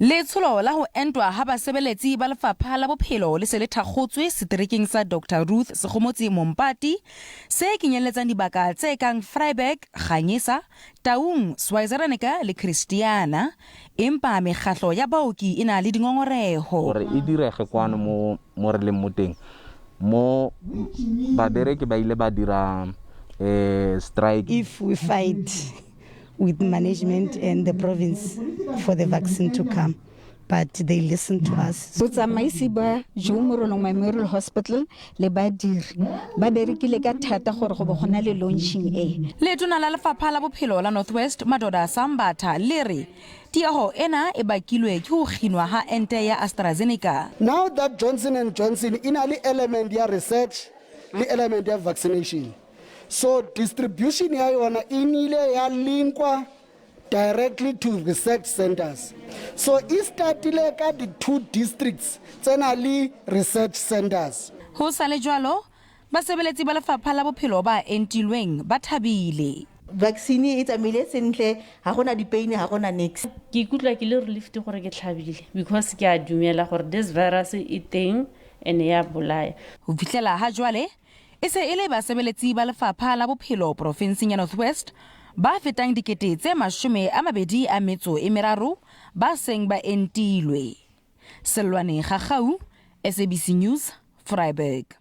Letsholo la ho entwa ha basebeletsi ba Lefapha la Bophelo le se le thakgotswe seterekeng sa Doctor Ruth Segomotsi Mompati se kenyelletsang dibaka tse kang Vryburg, Ganyesa, Taung, Swizereneka le Christiana. Empa mekgahlo ya baoki e na le dingongoreho. Gore e direge kwano mo mo re leng mo teng mo babereki ba ile ba dira eh, strike. If we fight with management and the province for the vaccine to come, but they listen to us. Botsamaisi ba Joe Morolong Memorial Hospital le badiri ba berekile ka thata gore go bo go na le launching e. Letona la Lefapha la Bophelo la North West, Madoda Sambatha, le re tieho ena e bakilwe ke ho kginwa ha ente ya AstraZeneca. Now that Johnson and Johnson e na le element ya research le element ya vaccination, so distribution ya yona e nile ya linkwa directly to research centers. So e startile ka di-two districts tse na le research centers. Ho sa le jwalo, basebeletsi ba Lefapha la Bophelo ba entilweng ba thabile. Vaccine e tsamaile sentle, ga gona dipain, ga gona nix. Ke ikutlwa ke le relieved gore ke tlhabile because ke a dumela gore this virus e teng and ya bolaya. Ho fihlela ha jwale, E se e le basebeletsi ba Lefapha la Bophelo porofenseng ya North West ba fetang 23,000 ba seng ba entilwe. Sellwane Gagau, SABC News, Vryburg.